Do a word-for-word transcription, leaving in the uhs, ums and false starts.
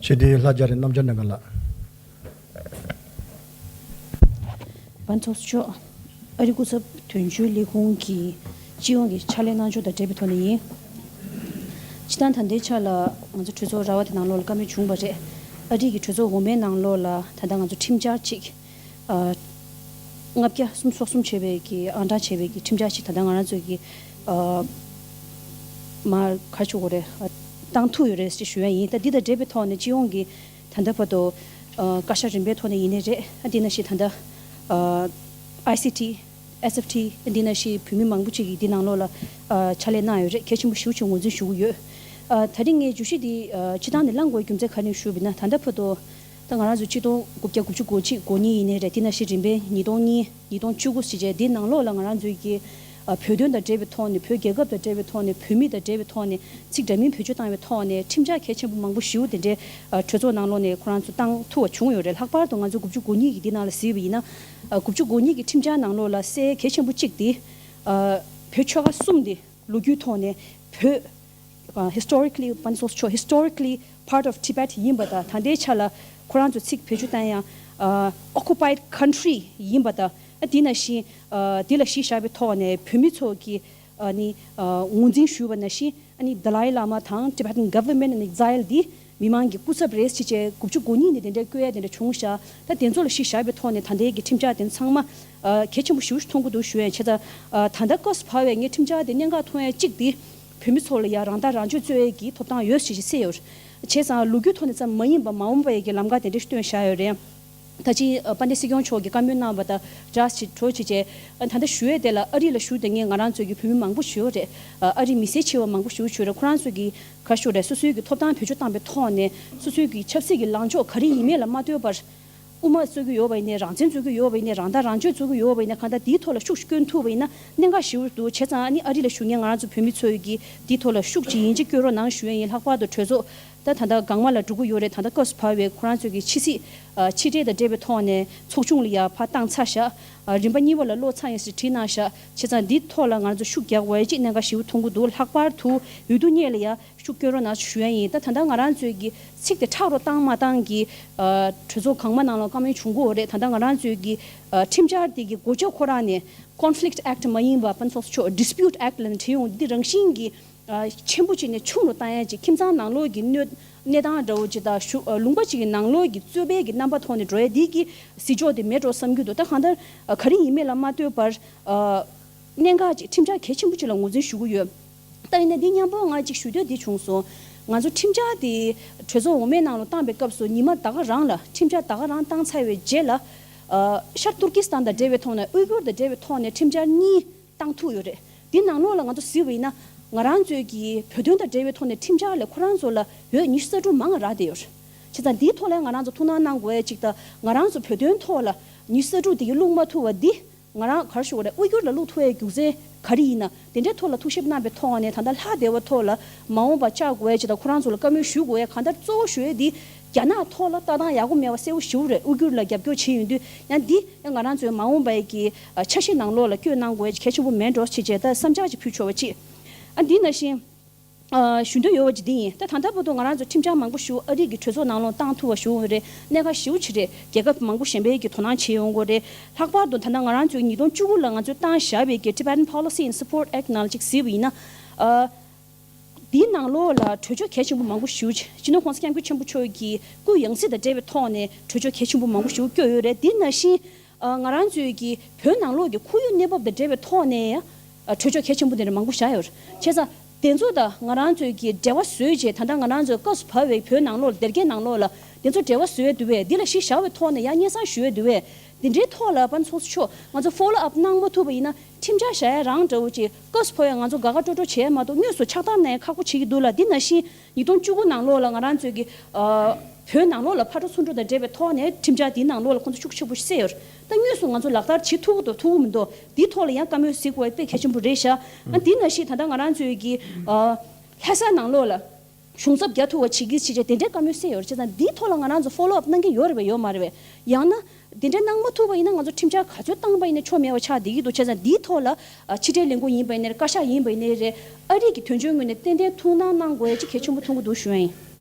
ཆེ་དེའི་ལྷ་རྒྱ་རི་རྣམ་རྒྱལ་ནང་ག་ལ། བན་ཚོགས་གཙོ་མཆོག་ཨ་རི་སྐུ་ཚབ་དོན་གཅོད་ལས་ཁུངས་ཀྱི་སྤྱི་ཡོངས་ཀྱི་ཕྱག་ལས་གནང་ཕྱོགས་དང་འབྲེལ་བའི་ཐོག་ནས་ཡིན། སྤྱི་བཏང་ད་ལྟའི་ཆ་ལ་ང་ཚོ་གྲོས་ཚོགས་ར་བ་དེ་ནང་ལོགས་ལ་བཀའ་མོལ་བྱུང་བ་རེད། ཨ་རི་གི་གྲོས་ཚོགས་འོག་མའི་ནང་ལོགས་ལ་ད་ལྟ་ང་ཚོ་ཁྲིམས་འཆར་གཅིག་ཨ། ལྔ་བརྒྱ་སུམ་ཅུ་སོ་གསུམ་བྱས་པའི་གི་ཨང་གྲངས་བྱས་པའི་གི་ཁྲིམས་འཆར་ཅིག་ད་ལྟ་ང་རང་ཚོའི་གི་ཨ། མར་ག་རེ་ཞུ་དགོས་རེད། ཨ། བཏང་ཐུབ་ཡོད་རེད་ཅེས་ཞུ་ཡ་ཡིན། ད་འདི་དང་འབྲེལ་བའི་ཐོག་ནས་སྤྱི་ཡོངས་ཀྱི་ད་ལྟ་བར་དུ་ཨ། བཀའ་ཤག་རིམ་པའི་ཐོག་ནས་ཡིན་ནའི་རེད། ཨ། འདི་ནང་བཞིན་ད་ལྟ་ཨ། ཨའི་སི་ཊི། ཨེས་ཨེཕ་ཊི། འདི་ནང་བཞིན་བོད་མི་མང་པོ་ཅིག་གིས་འདི་ནང་ལོགས་ལ་ཨ། ཕྱག་ལས་གནང་ཡོད་རེད། གལ་ཆེན་པོ་ཞེ་པོ་ཅིག་ངོས་འཛིན་ཞུ་གི་ཡོད། ཨ། ད་རིང་ངས་བརྗོད་གཞི་འདི་ཨ། སྤྱི་བཏང་ནས་བླང་དགོས་རྒྱུ་མཚན་ག་རེ་ཡིན་ཞུས་པ་ཡིན་ན། ད་ལྟ་བར་དུ་ད་ང་རང་ཚོ་ཆིག་སྟོང་དགུ་བརྒྱ་དགུ་བཅུ་གོ་གཅིག་གོ་གཉིས་ཡིན་ནའི་རེད། དེ་ནང་བཞིན་རིམ་པས་ཉིས་སྟོང་གཉིས། ཉིས་སྟོང་བཅུ་དགུ་ཞེས་བྱས་འདི་ནང་ལོགས་ལ་ང་རང་ཚོའི་གི་ཨ། བོད་དོན་དང་འབྲེལ་བའི་ཐོག་ནས། བོད་རྒྱལ་ཁབ་དང་འབྲེལ་བའི་ཐོག་ནས། བོད་མི་དང་འབྲེལ་བའི་ཐོག་ནས། ཚིག་འདྲ་མིན་བེད་སྤྱོད་བཏང་བའི་ཐོག་ནས་ཁྲིམས་འཆར་གལ་ཆེན་པོ་མང་པོ་ཞེ་པོ་དེ་འདྲའི་ཨ། གྲོས་ཚོགས་ནང་ལོགས་ནས་ཁོ་རང་ཚོ་བཏང་ཐུབ་པ་བྱུང་ཡོད་རེད། ལྷག་པར་དུ་ང་ཚོ་དགུ་བཅུ་གོ་གཉིས་ཀྱི་འདི་ནང་ལ་གཟིགས་པ་ཡིན་ན། ཨ། དགུ་བཅུ་གོ་གཉིས་ཀྱི་ཁྲིམས་འཆར་ནང་ལོགས་ལ་གསལ་གལ་ཆེན་པོ་གཅིག་དེ། ཨ། བོད་ཆོལ་ཁ་གསུམ་དེ་ལོ་རྒྱུས་ཐོག་ནས་བོད། ཨ། historically བན་ཚོགས་གཙོ་མཆོག historically part of Tibet ཡིན་པ་དང་། ད་ལྟའི་ཆ་ལ་ཁོ་རང་ཚོ་ཚིག་བེད་སྤྱོད་བཏང་ཡང་ཨ། occupied country ཡིན་པ་དང་། ཨ། དེ་ནང་བཞིན་ཨ། དེ་ལ་གཞི་བཞག་པའི་ཐོག་ནས་བོད་མི་ཚོ་གིས་ཨ་ནི་ཨ། ངོས་འཛིན་ཞུས་པ་ནང་བཞིན། ཨ་ནི་Dalai Lama དང་Tibetan Government in Exile འདི་མི་མང་གི་སྐུ་ཚབ་རེད་ཅེས་བྱས་དགུ་བཅུ་གོ་གཉིས་ནས་དེ་འདྲའི་བསྐོ་ཡ་དེ་འདྲ་བྱུང་ཤག་ད་དེ་ཚོ་ལ་གཞི་བཞག་པའི་ཐོག་ནས་ད་ལྟའི་གི་ཁྲིམས་འཆར་དེ་ཚང་མ་ཨ། གལ་ཆེན་པོ་ཞེ་པོ་ཞིག་མཐོང་གི་འདུག་ཞུ་ཡ་ཡིན། བྱས་ཙང་ཨ། ད་ལྟ་སྐབས་སུ་བབས་པའི་ངས་ཁྲིམས་འཆར་དེ་གནད་འགག་མཐོང་ཡ་གཅིག་དེ་བོད་མི་ཚོ་ལ་ཡ་རང་ཐག་རང་གཅོད་རྩོད་ཡས་ཀྱི་ཐོབ་ཐང་ཡོད་ཞེས་ཞིག་གསལ་ཡོད། བྱས་ཙང་ལོ་རྒྱུས་ཐོག་ནས་ཙམ་མ་ཡིན་པ་མ་འོངས་པའི་གི་ལམ་ཁ་དེ་འདྲ་ཞིག་སྟོན་བཞག་ཡོད་རེད། ད་ཅི་ཨ། དཔལ་ལྡན་སྲིད་སྐྱོང་མཆོག་གིས་བཀའ་མོལ་གནང་བ་དང་སྦྲགས་ཅིག་གྲོས་བྱས་བྱས། ཨ། ད་ལྟ་ཞུ་ཡས་དེ་ལ་ཨ་རི་ལ་བཞུགས་བསྡད་མཁན་ང་རང་ཚོའི་གི་བོད་མི་མང་པོ་ཞིག་ཡོད་རེད། ཨ། ཨ་རི་མི་སེར་ཆེ་བ་མང་པོ་ཞིག་ཡོད་རེད། ཁོ་རང་ཚོའི་གི་ག་རེ་ཞུ་དགོས་རེད། སོ་སོའི་གི་ཐོབ་ཐང་བེད་སྤྱོད་བཏང་པའི་ཐོག་ནས་སོ་སོའི་གི་ཆབ་སྲིད་ཀྱི་ལངས་ཕྱོགས་ག་རེ་ཡིན་མིན་ལ་མ་ལྟོས་པར། དབུ་མ་རྩོད་ཀྱི་ཡོད་པ་ཡིན་ནའི། རང་བཙན་རྩོད་ཀྱི་ཡོད་པ་ཡིན་ནའི། རང་ཐག་རང་གཅོད་རྩོད་ཀྱི་ཡོད་པ་ཡིན་ནའི། གང་ལྟར་དེའི་ཐོག་ལ་ཤུགས་ཤིག་བསྐྱོན་ཐུབ་པ་ཡིན་ན་གནད་འགག་ཞེ་པོ་འདུག་བྱས་ཙང་ཨ་ནི་ཨ་རི་ལ་བཞུགས་མཁན་ང་རང་ཚོ་བོད་མི་ཚོས་ཀྱིས་དེའི་ཐོག་ལ་ཤུགས་ཅིག་ཡིན་གཅིག་བསྐྱོན་རོགས་གནང་ཞུ་ཡ་ཡིན། ལྷག་པར་དུ་གྲོས་ཚོགས་ད་ད་ལྟ་སྒང་མ་ལ་འགྲོ་གི་ཡོད་རེད། ད་ལྟ་སྐབས་སུ་བབས་པའི་ཁོ་རང་ཚོའི་གི་ཕྱི་སྲིད་ཨ། ཕྱི་འབྲེལ་དང་འབྲེལ་བའི་ཐོག་ནས་ཚོགས་ཆུང་ལ་ཡ་ཕར་བཏང་ཚར་བཞག་ཨ། རིམ་པ་གཉིས་པ་ལ་ཀློག་ཚར་ཡིན་ཟེར་བྲིས་གནང་བཞག་བྱས་ཙང་འདིའི་ཐོག་ལ་ང་ཚོ་ཤུགས་རྒྱག་དགོས་ཡ་ཅིག་གནད་འགག་ཞེ་པོ་མཐོང་གི་འདུག་ལྷག་པར་དུ་འོས་བསྡུ་སྔོན་ལ་ཡ་ཤུགས་སྐྱོན་རོགས་གནང་ཞུ་ཡ་ཡིན། ད་ད་ལྟ་ང་རང་ཚོའི་གི་ཚིག་དེ་ཁྲག་རོ་བཏང་མ་བཏང་གི་ཨ། གྲོས་ཚོགས་གང་མ་ནང་ལ་བཀའ་མོལ་བྱུང་གི་ཡོད་རེད། ད་ལྟ་ང་རང་ཚོའི་གི་ཨ། ཁྲིམས་འཆར་དེ་གི་མགོ་ལྕོག་ཁོ་རང་ནས་Conflict Act མ་ཡིན་པ་བན་ཚོགས་གཙོ་མཆོག་Dispute Act ལབ་ནས་བྲིས་ཡོང་། འདི་རང་བཞིན་གྱི་ཨ། ཆེན་པོ་ཅིག་ནས་ཆུང་རུ་བཏང་ཡ་ཅིག་ཁྱིམ་ཚང་ནང་ལོགས་ཀྱི་གནོད་གནས་སྟངས་འདྲ་བོ་ཅིག་དང་། ཞུ། ཨ། ལུང་པ་ཅིག་གི་ནང་ལོགས་ཀྱི་རྩོད་པའི་གི་རྣམ་པ་ཐོག་ནས་འགྲོ་ཡ་འདི་གི་སྲིད་ཕྱོགས་དེ་མེད་འགྲོ་བསམ་གྱི་འདུག་ད་གང་ལྟར་ཨ། ག་རེ་ཡིན་མིན་ལ་མ་ལྟོས་པར་ཨ། གནད་འགག་ཅིག་ཁྲིམས་འཆར་གལ་ཆེན་པོ་ཅིག་ལ་ངོས་འཛིན་ཞུ་གི་ཡོད། ད་ཡིན་ན་འདི་མཉམ་པོ་ང་ཅིག་ཞུ་འདོད་འདི་བྱུང་སོང་། ང་ཚོ་ཁྲིམས་འཆར་དེ་གྲོས་ཚོགས་འོག་མའི་ནང་ལ་བཏང་པའི་སྐབས་སུ་ཉི་མ་ད་ག་རང་ལ། ཁྲིམས་འཆར་ད་ག་རང་བཏང་ཚར་བའི་རྗེས་ལ་ཨ། ཤར་ཏུར་ཀི་སི་ཐན་དང་འབྲེལ་བའི་ཐོག་ནས། ཨུ་གུར་དང་འབྲེལ་བའི་ཐོག་ནས་ཁྲིམས་འཆར་གཉིས་བཏང་ཐུབ་ཡོད་རེད། འདི་ནང་ལོགས་ལ་ང་ཚོ་གཟིགས་པ་ཡིན་ན། ང་རང་ཚོའི་གི་བོད་དོན་དང་འབྲེལ་བའི་ཐོག་ནས་ཁྲིམས་འཆར་ལས་ཁོ་རང་ཚོ་ལ་འོས་ཉི་ཤུ་རྩ་དྲུག་མང་བ་རག་བསྡད་ཡོད་རེད། བྱས་ཙང་འདིའི་ཐོག་ལ་ང་རང་ཚོ་ཐུགས་སྣང་གནང་དགོས་ཡ་གཅིག་དང་། ང་རང་ཚོ་བོད་དོན་ཐོག་ལ་ཉི་ཤུ་རྩ་དྲུག་དེ་གི་བླུག་མ་ཐུབ་པ་འདི། ང་རང་ག་རེ་ཞུ་དགོས་རེད། ཨུ་གུར་ལ་བླུག་ཐུབ་ཡའི་རྒྱུ་མཚན་ག་རེ་ཡིན་ན། དེ་འདྲའི་ཐོག་ལ་ཐུགས་ཞིབ་གནང་པའི་ཐོག་ནས་ད་ལྟ་ལྷག་བསྡད་པ་ཐོག་ལ་མ་འོངས་པ་བཅར་དགོས་ཡ་ཅིག་དང་། ཁོ་རང་ཚོ་ལ་བཀའ་མོལ་ཞུ་དགོས་ཡ། གང་ལྟར་གཙོ་བོ་ཞུ་ཡ་འདི་རྒྱ་ནག་ཐོག་ལ་ལྟ་སྟངས་ཡག་པོ་མེད་པ་གསལ་པོ་ཞེ་པོ་རེད། ཨུ་གུར་ལ་རྒྱབ་སྐྱོར་བྱེད་ཡོང་དུས། ཡང་འདི་ཡང་ང་རང་ཚོའི་མ་འོངས་པའི་གི་ཨ། འཆར་གཞི་ནང་ལོགས་ལ་བསྐྱོད་གནང་དགོས་ཡ་གལ་ཆེན་པོ་མེད་འགྲོ་ཞེས་བྱས། ད་བསམ་འཆར་ཅིག་ཕུལ་ཆོག་པ་ཅིག་ཨ། འདི་ནང་བཞིན། ཨ། ཞུ་འདོད་ཡོད་པ་ཅིག་འདི་ཡིན། ད་ད་ལྟ་བར་དུ་ང་རང་ཚོ་ཁྲིམས་འཆར་མང་པོ་ཞིག་ཨ་རི་གི་གྲོས་ཚོགས་ནང་ལོགས་བཏང་ཐུབ་པ་ཞིག་ཡོད་རེད། གནད་འགག་ཞེ་པོ་ཅིག་རེད། རྒྱལ་ཁབ་མང་པོ་གཞན་པའི་གི་དོ་སྣང་བྱེད་ཡོང་གི་རེད། ལྷག་པར་དུ་ད་ལྟ་ང་རང་ཚོའི་ཉིས་སྟོང་བཅུ་དགུ་ལ་ང་ཚོས་བཏང་བཞག་པའི་གི་Tibetan Policy in Support Act ནང་ལ་ཅིག་གཟིགས་པ་ཡིན་ན། ཨ། འདིའི་ནང་ལོགས་ལ་གྲོས་ཆོད་གལ་ཆེན་པོ་མང་པོ་ཞིག་སྤྱི་ནོར་༸གོང་ས་༸སྐྱབས་མགོན་ཆེན་པོ་མཆོག་གི་སྐུ་ཡང་སྲིད་དང་འབྲེལ་བའི་ཐོག་ནས་གྲོས་ཆོད་གལ་ཆེན་པོ་མང་པོ་ཞིག་བསྐྱོད་ཡོད་རེད། འདི་ནང་བཞིན། ཨ། ང་རང་ཚོའི་གི་བོད་ནང་ལོགས་ཀྱི་ཁོར་ཡུག་གནས་བབ་དང་འབྲེལ་བའི་ཐོག་ནས་ཡང་། ཨ། གྲོས་ཆོད་གལ་ཆེན་པོ་འདི་འདྲ་མང་པོ་བཞག་ཡོད་རེད། བྱས་ཙང་དེ་ཚོ་དང་ང་རང་ཚོའི་གི་འབྲེལ་བ་བཟོས་རྗེས། ད་ལྟ་ང་རང་ཚོའི་སྐབས་སུ་བབས་པའི་བོད་ནང་ལོགས་ལ། སྡེ་དགེ་ནང་ལོགས་ལ་དེ་ཚོ་འབྲེལ་བ་བཟོས་འདུག་པས། འདི་ལ་གཞི་བཞག་པའི་ཐོག་ནས་ཡང་སྙན་སེང་ཞུ་ཡ་འདུག་པས། འདི་འདྲའི་ཐོག་ལ་བན་ཚོགས་གཙོ་མཆོག་ང་ཚོ་ཕོ་ལོ་ཨབ་གནང་མ་ཐུབ་པ་ཡིན་ན། ཁྲིམས་འཆར་བཞག་ཡ་རང་འདྲ་བོ་ཅིག་སྐབས་སུ་བབས་ཡ་ང་ཚོ་དགའ་དགའ་སྤྲོ་སྤྲོ་བྱས་མ་གཏོགས། དངོས་སུ་ཕྱག་བསྟར་གནང་ཡ་ཁག་པོ་བྱེད་ཀྱི་འདུག་ལ། འདི་ནང་བཞིན་ཉིས་སྟོང་བཅུ་དགུ་ནང་ལོགས་ལ་ང་རང་ཚོའི་གི་ཨ། བོད་ནང་ལོགས་ལ་ཕར་འགྲོ་ཚུར་འགྲོ་དང་འབྲེལ་བའི་ཐོག་ནས་ཁྲིམས་འཆར་འདིའི་ནང་ལོགས་ལ་ཁོང་ཚོ་ཤུགས་ཆེ་པོ་བསྩལ་ཡོད་རེད། ད་དངོས་སུ་ང་ཚོ་ལག་བསྟར་བྱེད་ཐུབ་ཀྱི་འདུག་ཐུབ་ཀྱི་མི་འདུག་འདིའི་ཐོག་ལ་ཡང་བཀའ་མོལ་གཟིགས་དགོས་པ་དཔེ་གལ་ཆེན་པོ་རེད་ཤག་ཨ། འདི་ནང་བཞིན་ད་ལྟ་ང་རང་ཚོའི་གི་ཨ། ལྷ་ས་ནང་ལོགས་ལ་གཞུང་ཚབ་རྒྱག་ཐུབ་པ་བྱེད་ཀྱི་བྱེད་ཆེད་དེ་འདྲའི་བཀའ་མོལ་བསྩལ་ཡོད་རེད། བྱས་ཙང་འདིའི་ཐོག་ལ་ང་རང་ཚོ་ཕོ་ལོ་ཨབ་གནང་གི་ཡོད་རེད་པས། ཡོད་མ་རེད་པས། ཡང་ན། དེ་འདྲ་གནང་མ་ཐུབ་པ་ཡིན་ན་ང་ཚོ་ཁྲིམས་འཆར་ག་ཚོད་བཏང་པ་ཡིན་ན་ཆོ་མེད་པ་ཆགས་བསྡད་ཀྱི་འདུག་བྱས་ཙང་འདིའི་ཐོག་ལ་ཨ། ཕྱི་དྲིལ་ལས་ཁུངས་ཡིན་པ་ཡིན་ནའི་རེད། བཀའ་ཤག་ཡིན་པ་ཡིན་ནའི་རེད། ཨ་རི་གི་དོན་གཅོད་ངོས་ནས་ཏན་ཏན་ཐུགས་སྣང་གནང་དགོས་ཡ་ཅིག་གལ་ཆེན་པོ་མཐོང་གི་འདུག་ཞུ་ཡ་ཡིན།